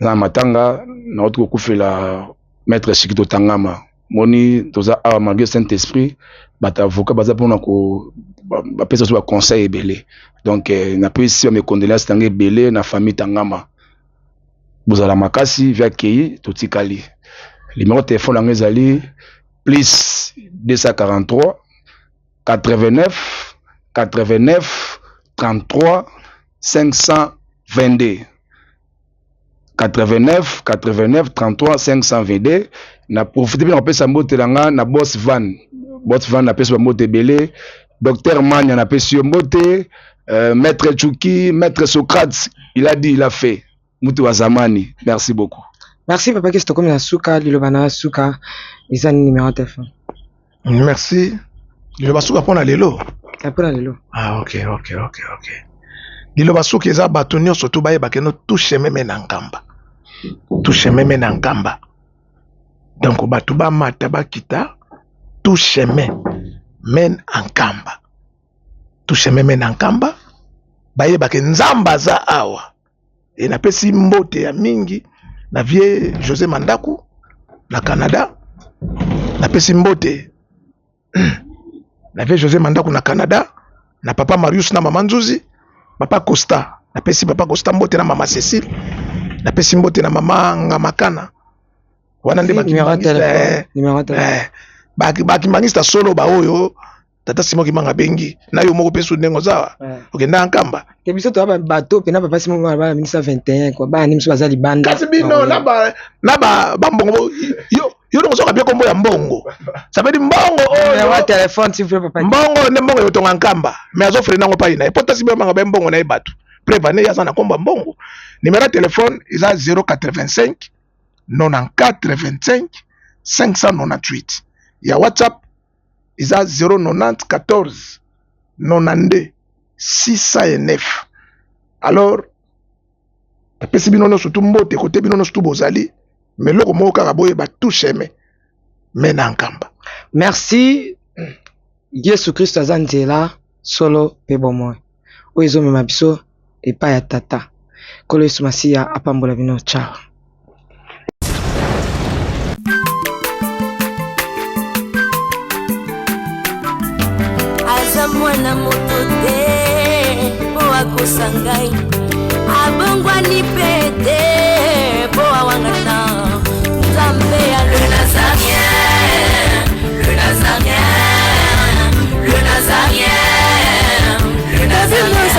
naza na matanga, nauti kokufela maître Siki Totangama. Moni toza awa malgré Saint Esprit, bato avocat baza mpona ko bapesa biso baconseil ebele. Donc napesi ba mes condoléances nanga ebele na famille Tangama, bozala makasi, vi akei totikali. Numéro téléphone yango ezali plus 243 89 89 33 522, 89 89 33 522. Na profite mpe na kopesa mbote na nga na Boss Van, Boss Van, napesi bambote ebele. Docteur Mania, napesi yo mbote. Maître Chuki, maître Socrate, il a dit, il a fait, mutu wa zamani, merci beaucoup. Merci papa Kesi, tokomi na suka. Liloba na suka eza nini? Numéro ya téléphone? Merci. Liloba suka mpona lelo? Mpona lelo. Ah, ok. Liloba suka eza bato nyonso to bayeba que tout chemin mène na Nkamba, tout chemin mène na Nkamba. Donc bato bamata bakita, tout chemin mène à Nkamba, tout chemin mène na Nkamba. Bayebake Nzambe aza awa. E napesi mbote ya mingi na vieux José Mandaku na Canada, napesi mbote na vieux José Mandaku na Canada, na papa Marius na mama Nzuzi, papa Costa, napesi papa Costa mbote na mama Cécile, napesi mbote na mama Ngamakana wana nde. Numéro ya téléphone? Bakimbangista solo baoyo. Tata Simon Kimanga abengi na yo moko mpe su ndenge oza awa, okenda Nkamba. Te, biso toza bato mpe na papa Simon bana 1921 quoi, bana miso baza libanda. Kasi bino na ba na ba bambongo, yo yo ndongo soka bien kombo ya mbongo, ça veut dire mbongo oyo wa téléphone, s'il vous plaît, papa. Mbongo nde mbongo yotonga Nkamba, mais azo freiner ngo pai na ye po tasi bamanga ba mbongo na ye bato preuve ane ye aza na kombo ya mbongo. Numéro ya téléphone eza 085 94 25 598, ya WhatsApp eza 090 14 92 609. Alors napesi bino nyonso tu mbote kote bino nyonso tu bozali, mais eloko moko kaka boyeba, tout chemin mène na Nkamba. Merci. Yesu Kristo aza nzela, solo mpe bomoi oyo ezomema biso epai ya Tata. Nkolo Yesu Masiya apambola bino. Ciao. Aza mwana moto te mpo akosa ngai, abongwani mpe te mpo awangana Nzambe ya le Nazarien, le Nazarien, le Nazarien, le Nazarien.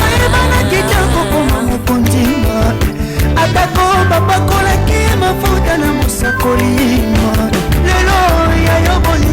Ayebanaki te kokoma mokonzi, atako bapakolaki mafuta na mosakoli. Lelo ya yo boni?